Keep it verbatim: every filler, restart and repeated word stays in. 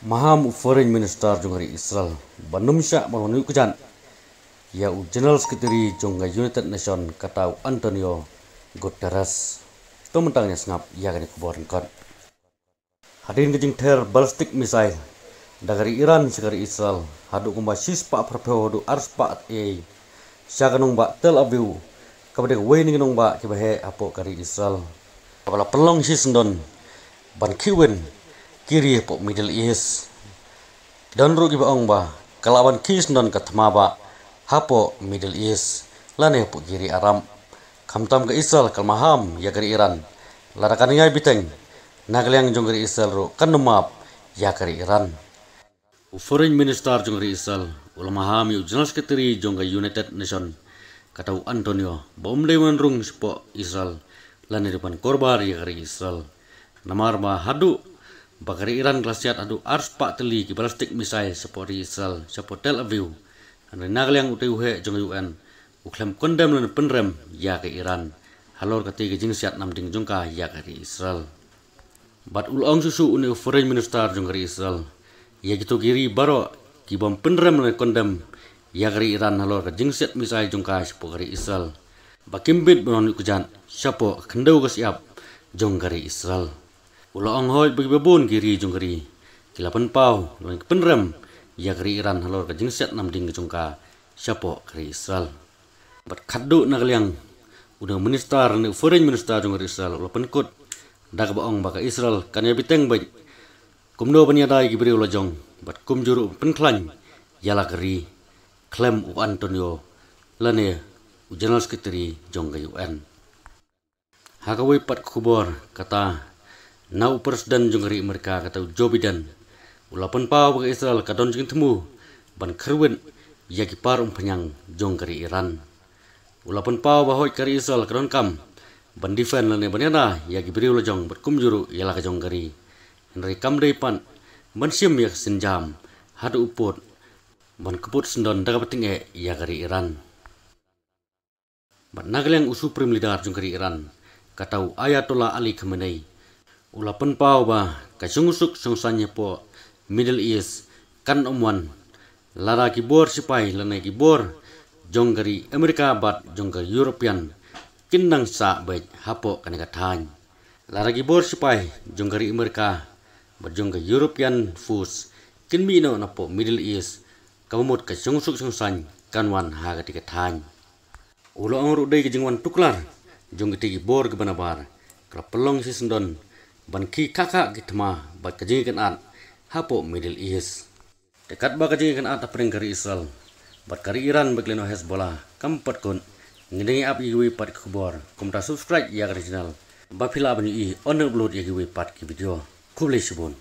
Maham u Foreign Minister jong ka ri Israel ban ym shah ban wan ïuh kjat ïa u General Secretary jong ka United Nation, kata u Antonio Guterres. To mynta ngin ïa sngap ïa kane ka khubor ryngkat. Hadien ka jingther ballistic missile da ka ri Iran sha ka ri Israel, haduh kumba shispah phraphew haduh arspah ei sha ka nongbah Tel Aviv, kaba dei kawei na ki nongbah kiba heh hapoh ka ri Israel, kaba la pynlong shisyndon ban khihwin ki ri hapoh Middle East. Don ruh kiba ong ba ka lah ban khihsyndon ka thma bah hapoh Middle East lane hapoh ki ri Arab. Khamtam ka Israel ka la maham ïa ka ri Iran, lada kan ïai bteng na ka liang jong ka ri Israel ruh kan ym map ïa ka ri Iran. U Foreign Minister jong ka ri Israel u la maham ïa u General Secretary jong ka United Nation, kata u Antonio, ba um dei ban rung shapoh Israel lane dei ban korbar ïa ka ri Israel. Namar ba haduh ba ka ri Iran ka la siat haduh arspah tylli ki ballistic missile shapoh ri Israel, shapoh Tel Aviv, hynrei na ka liang utei u heh jong ka U N u khlem condemn lane pynrem ïa ka Iran halor katei ka jingsiat namding jong ka ïa ka ri Israel. Bad u la ong shuh shuh une u Foreign Minister jong ka ri Israel ïa kito ki ri baroh ki bym pynrem lane condemn ïa ka ri Iran halor ka jingsiat missile jong ka shapoh ka ri Israel, ba kim bit ban wan ïuh kjat shapoh ka khyndew ka shyiap jong ka ri Israel. U la ong hooid ba kiba bun ki ri jong ka ri ki la pynpaw lane ki pynrem ïa ka ri Iran halor ka jingsiat namding jong ka shapoh ka ri Israel. Bad khatduh na ka liang une u Minister, une u Foreign Minister jong ka ri Israel u la pynkut da kaba ong ba ka Israel kan ïai bteng beit kumno ban ïada ïa ki briew la jong bad kumjuh ruh pynkhlaiñ ïa la ka ri khlem u Antonio lane u General Secretary jong ka U N. Ha kawei pat ka khubor, kata na u President jong ka ri Amerika, kata u Joe Biden, u la pynpaw ba ka Israel ka don jingthmu ban kyrwit ïa ki par umphniang jong ka ri Iran. U la pynpaw ba hooid ka ri Israel ka donkam ban defend lane ban ïada ïa ki briew la jong bad kumjuh ruh ïa la ka jong ka ri, hynrei kam dei pat ban shim ïa ka sienjam haduh u pud ban kput syndon da kaba tyngeh ïa ka ri Iran. Bad na ka liang u Supreme Leader jong ka ri Iran, kata u Ayatollah Ali Khamenei, u la pynpaw ba ka shongsuk shongsaiñ hapoh Middle East kan ym wan lada ki bor sipai lane ki bor jong ka ri Amerika bad jong ka European kin nang sah beit hapoh kane ka thaiñ. Lada ki bor sipai jong ka ri Amerika bad jong ka European force kin mih noh napoh Middle East, kaba mut ka shongsuk shongsaiñ kan wan ha katei ka thaiñ. U la ong ruh dei ka jingwan tuklar jong kitei ki bor kiba nabar ka la pynlong shisyndon ban khih khah khah ki thma bad ka jingïakynad hapoh Middle East. Te katba ka jingïakynad hapdeng ka ri Israel bad ka ri Iran bad ka liang Hezbollah kam pat kut, ngin ïa ap ïa kiwei pat ki khubor. Kumta subscribe ïa ka channel ba phi lah ban ïohi ban upload ïa kiwei pat ki video. Khublei shibun.